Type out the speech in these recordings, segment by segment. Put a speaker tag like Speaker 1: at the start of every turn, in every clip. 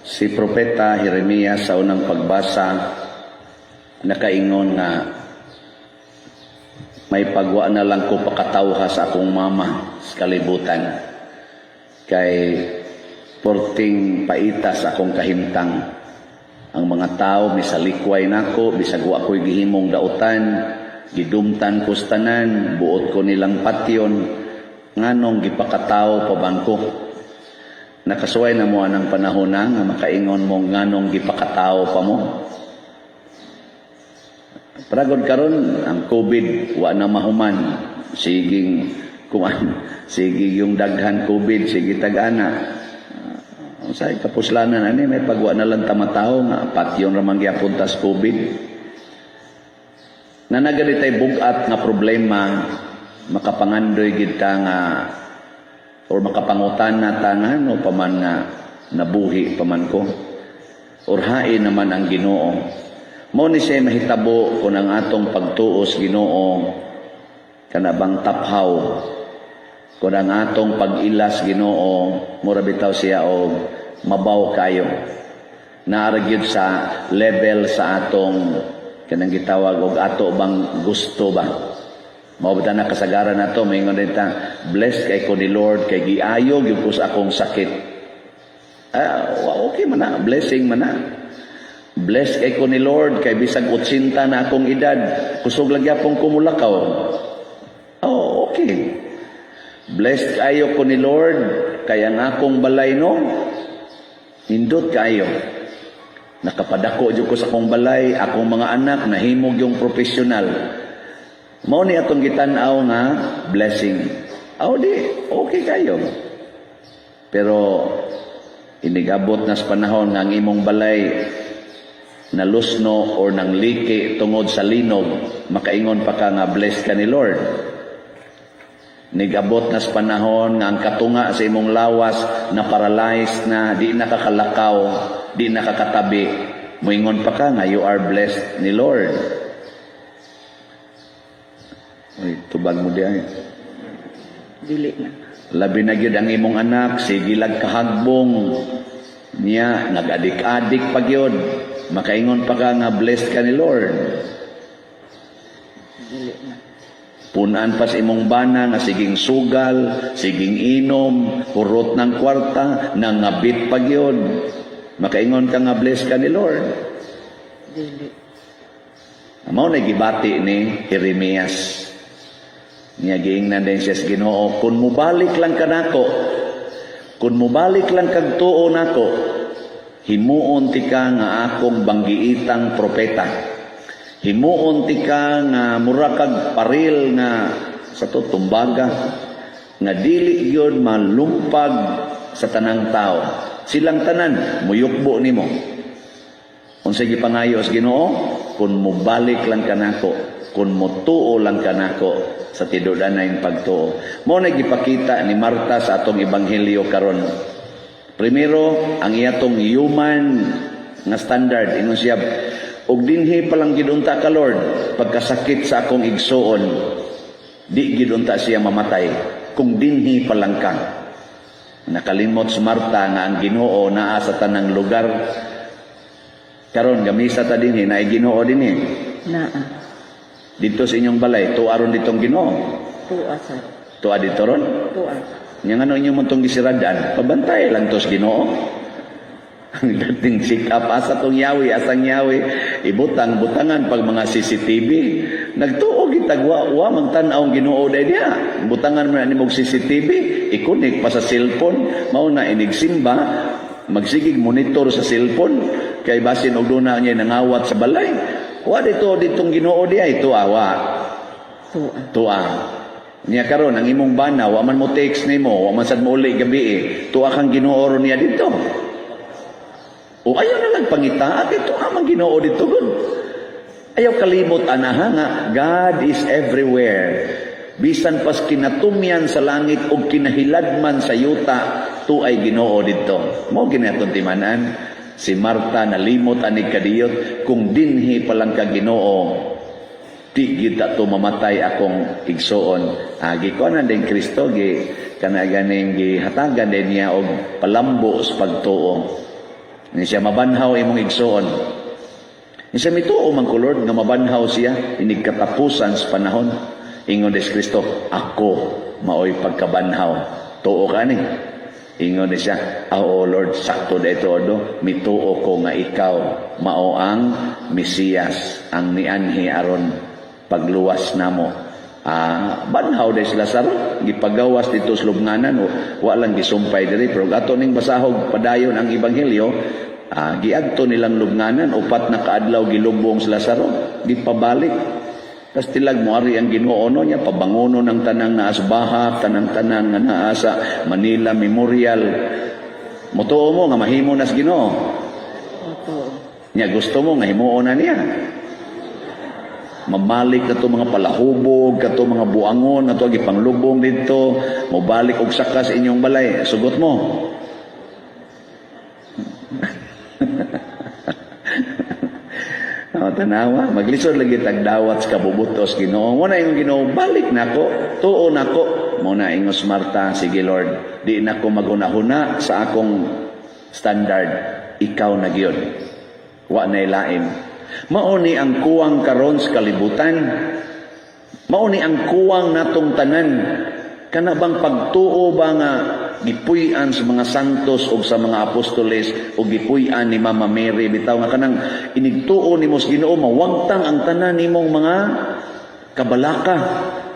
Speaker 1: Si Propeta Jeremias sa unang pagbasa nakaingon nga may pagwa na lang ko pakatawha sa akong mama sa kalibutan kay porting paita sa akong kahimtang. Ang mga tao misalikway nako bisag wa ko'y gihimong dautan, gidumtan ko sa tanan, buot ko nilang patyon, nganong gipakatao pa bang ko? Nakasuway na mo anang panahon na nga makaingon mo nganong gipakatao pa mo. Pragod karon ang COVID wa na mahuman. Siging kuan, sige yung daghan COVID, sige tag-ana. Unsay kapuslanan ani, may pagwa na lang tamatao nga patyon ra man gyapon tas COVID. Na nagali tay bugat nga problema, makapangandoy gid ta nga or makapangutan na ta nga no pa man nga nabuhi pa man ko. Or hain naman ang Ginoo. Mao ni siya mahitabo kung ang atong pagtuos Ginoo kana bang taphaw. Kung ang atong pag-ilas Ginoo mura bitaw siya og mabaw kayo. Naa ra gyud sa level sa atong kanang gitawag og ato bang gusto ba. Mao ba na kasagaran nato moingon din ta, "Blessed kay ko ni Lord kay giayo gyud ko sa akong sakit." Ah, okay man na, blessing man na. "Blessed kay ko ni Lord kay bisag 80 na akong edad, kusog lang gyapon ko mulakaw." Oh, okay. "Blessed kayo ko ni Lord kay ang akong balay no nindot kayo. Nakapadako jud ko sa akong balay, akong mga anak nahimog yung profesional." Mao ni atong gitan-aw nga blessing. Aw di, okay kayo. Pero inigabot na sa panahon nga ang imong balay nalusno or nang liki tungod sa linog, makaingon pa ka nga blessed ka ni Lord? Nigabot na sa panahon nga ang katunga sa imong lawas na paralyzed na, di nakakalakaw, di nakakatabi, moingon pa ka nga you are blessed ni Lord? Uy, tubag mo di ay.
Speaker 2: Dili na.
Speaker 1: Labi na gyud ang imong anak, sige lag kahagbong niya, nag-adik-adik pa gyud. Makaingon pa ka nga blessed ka ni Lord?
Speaker 2: Dili na.
Speaker 1: Punan pa sa imong bana nga siging sugal, siging inom, hurot ng kwarta, nangabit pa gyud. Makaingon ka nga blessed ka ni Lord?
Speaker 2: Dili.
Speaker 1: Mao na gibati ni Jeremias. Niya giingnan din siya sa Ginoo, "Kung mubalik lang ka nako, kung mubalik lang kag tuo nako, himuon tika nga akong banggiitang propeta. Himuon tika nga mura kag paril nga sa to tumbaga nga dili gyud malumpag sa tanang tao. Silang tanan muyukbo nimo." Unsay gipangayo sa Ginoo? "Kung mubalik lang kanako, kung mutuo lang kanako sa tinud-anay pagtuo." Mao na gipakita ni Marta sa atong ebanghelyo karon. Primero, ang iyatong human nga standard, ingon siya, "Og dinhi pa lang gid unta ka, Lord, pagkasakit sa akong igsuon, di gid unta siya mamatay kung dinhi pa lang ka." Nakalimot si Marta nga ang Ginoo naa sa tanang lugar. Karon gamisa ta dinhi, naay Ginoo dinhi?
Speaker 2: Naa.
Speaker 1: Dito sa inyong balay, tuwa ron ditong Ginoo?
Speaker 2: Tuwa sa.
Speaker 1: Tuwa dito ron?
Speaker 2: Tuwa.
Speaker 1: Nya ngano inyo man tong gisiradan? Pabantay lang tos Ginoo. Ang dating check up asa tong yawi, asang yawi, ibutang butangan pag mga CCTV. Nagtuo gitag wa wa mang tan-aw ang Ginoo dai diha. Butangan mo na nimog CCTV, i-connect pa sa cellphone, mao na inig simba, magsigig monitor sa cellphone kay basin og duna niya nangawat sa balay. Wa dito ditong Ginoo diha ito awa.
Speaker 2: Tuwa.
Speaker 1: Tuwa. Niya karon ang imong bana wa man mo text nimo, wa man sad mo uli gabi eh. Tuwa kang Ginoo ron niya dito. O ayaw na lang pangita at ito amang Ginoo dito gud. Ayaw kalimot anaha nga God is everywhere. Bisan pas kinatumyan sa langit o kinahiladman sa yuta, tuay Ginoo dito. Mao ginaton timanan. Si Marta nalimot anig kadiyot, "Kung dinhi pa lang ka, Ginoo, di gid to mamatay akong igsuon." Agi ko na din Kristo gi Kana ganing gihatagan din niya og palambo sa pagtuo. Ni siya, "Mabanhaw imong igsuon." Ni siya, "Mituo man ko, Lord, nga mabanhaw siya inig katapusan sa panahon." Ingon des Kristo, "Ako maoy pagkabanhaw. Tuo ka ni?" Ingon ni siya, "Oo, Lord, sakto da ito do, mituo ko nga ikaw mao ang Mesiyas, ang nianhi aron pagluwas namo." Ah, banhaw day sila Lazaro, gipagawas dito sa lubnganan, wa lang gisumpay diri, pero ato ning basahog padayon ang ebanghelyo, giadto nilang lubnganan, 4 na kaadlaw gilubong si Lazaro, gipabalik. Tas tilag mo ari ang Ginoo no niya pabangono ng tanang naa sa bahak, tanang-tanan nga naa sa Manila Memorial. Motuo mo nga mahimo nas Ginoo?
Speaker 2: Opo.
Speaker 1: Nya gusto mo nga himuon na niya? Mamalik na to mga palahubog, kato mga buangon, ato gipanglubong dito, mobalik og saka sa inyong balay. Sugot mo? Oh, tanawa, maglisod lagi tagdawat sa kabubutos Ginoo. Mo na ingon Ginoo, "Balik nako, tuo nako." Mo na ingos Marta, "Sige, Lord, di na ko maghuna-huna sa akong standard. Ikaw na gyud. Wa na lain." Mao ni ang kuwang karon sa kalibutan. Mao ni ang kuwang natong tanan. Kana bang pagtuo ba nga gipuy-an sa mga santos o sa mga apostoles o gipuy-an ni Mama Mary bitaw, nga kanang inigtuo nimo sa Ginoo, mawagtang ang tanan nimong mga kabalaka,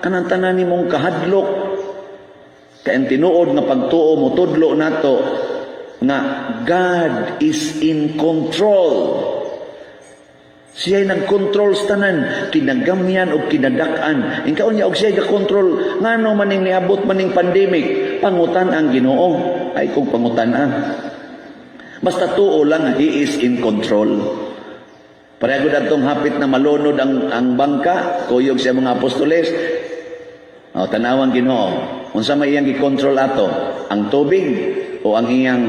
Speaker 1: kanang tanan nimong kahadlok, kay ang tinuod nga pagtuo mo tudlo nato nga God is in control. Siya'y nagkontrol sa tanan, kinagamyan o kinadak-an. Inkaon niya og siya'y gakontrol, ngano maning niabot maning pandemic? Pangutan ang Ginoo. Ay kung pangutan ang. Basta tuo lang, He is in control. Pareho atong hapit na malunod ang bangka, kuyog siya mga apostoles. O, tanawang Ginoo. Unsa may iyang gikontrol ato? Ang tubig o ang iyang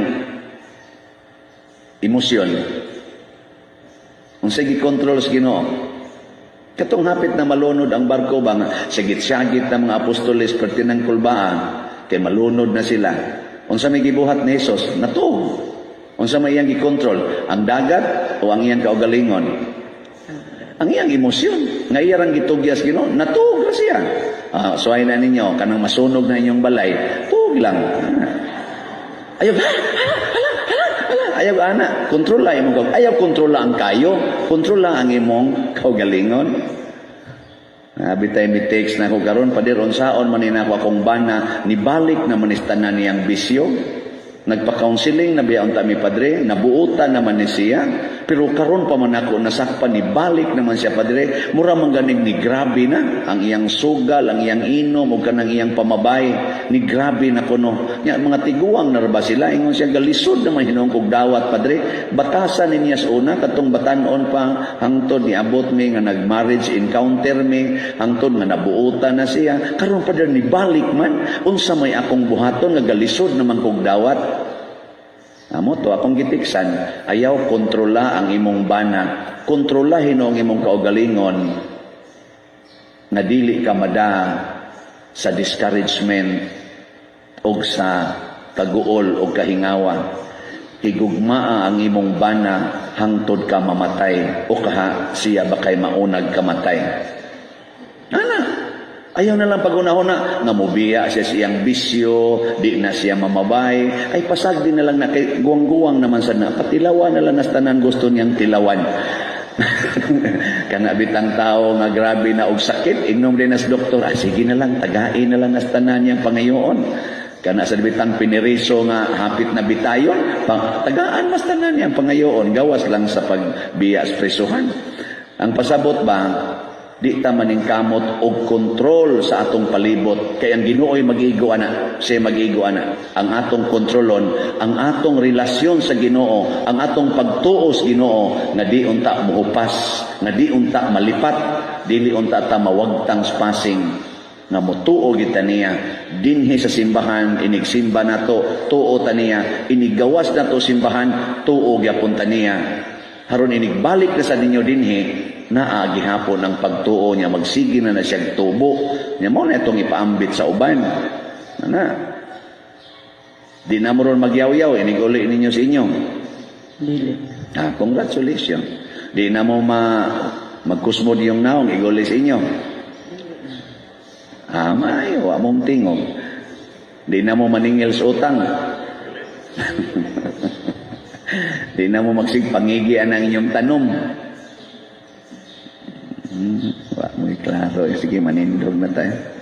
Speaker 1: emosyon? Unsa gikontrol sa Ginoo? Katong hapit na malunod ang barko ba nga sagit-sagit na mga apostoles perti ng kulbaan kay malunod na sila. Unsa may gibuhat ni Jesus? Natuog. Unsa may iyang gikontrol? Ang dagat o ang iyang kaugalingon? Ang iyang emosyon. Nga iya rang gitugyas Ginoo, natuog ra siya. Ah, suway na ninyo kanang masunog na inyong balay, tuog lang. Ayaw, hala, hala, hala, hala. Ayaw ana, kontrola imong ayaw kontrola ang kayo, kontrola ang imong kaugalingon. Abi tay mi text na ko karon, "Pader, unsaon man ni nako akong bana, nibalik na man tanan niyang bisyo. Nagpa-counseling na biya unta mi, Padre, nabuotan naman ni siya. Pero karon pa man ako nasakpan, nibalik naman siya, Padre. Mura man ganig ni grabe na ang iyang sugal, ang iyang inom ug kanang iyang pamabay. Ni grabe na kuno." Nya mga tiguang na ra ba sila, ingon siya, "Galisod naman hinuon kog dawat, Padre." Batasan niya sa una katong batan-on pa hangtod niabot mi nga nag-marriage encounter mi, hangtod nga nabuotan na siya. "Karon, Padre, nibalik man. Unsa may akong buhaton nga galisod naman kog dawat?" Amo to akong gitiksan, ayaw kontrola ang imong bana, kontrola hinuon ang imong kaugalingon nga dili ka mada sa discouragement og sa kaguol og kahingawa. Higugmaa ang imong bana hangtod ka mamatay o kaha siya ba kay maunag kamatay. Ana, ayaw na lang pagunahon nga mubiya siya sa iyang bisyo, di na siya mamabay, ay pasag din na lang na kay guwang-guwang naman sa na, patilawan na lang nas tanan gusto niyang tilawan. Kana bitang tao nga grabe na og sakit, ingnom din nas doktor, "Ah, sige na lang, tagain na lang nas tanan niyang pangayoon." Kana sa bitang piniriso nga hapit na bitayon, tagaan mas tanan niyang pangayoon, gawas lang sa pagbiya sa presuhan. Ang pasabot ba, di ta maningkamot og kontrol sa atong palibot kay ang Ginoo'y magigo ana, siya magigo ana. Ang atong kontrolon ang atong relasyon sa Ginoo, ang atong pagtuo sa Ginoo nga di unta mohupas, nga di unta malipat, dili unta ta mawagtang spasing nga motuo gid ta niya dinhi sa simbahan. Inigsimba nato, tuo ta niya. Iniggawas nato simbahan, tuo gyapon ta niya. Haron inigbalik na sa ninyo dinhi, naa gihapon ang pagtuo niya, magsige na na siyang tubo niya. Mo na itong ipaambit sa uban ana. Di na mo ron magyaw-yaw, inig-uli ninyo sa inyo.
Speaker 2: Dili.
Speaker 1: Ah, congratulations. Di na mo magkusmod yung naong, iguli sa inyo. Ah, may, wa mong tingog. Di na mo maningil sa utang. Di na mo magsigpangigian ang inyong tanom. Wa mo'y klaro. Sige, manindog na tayo.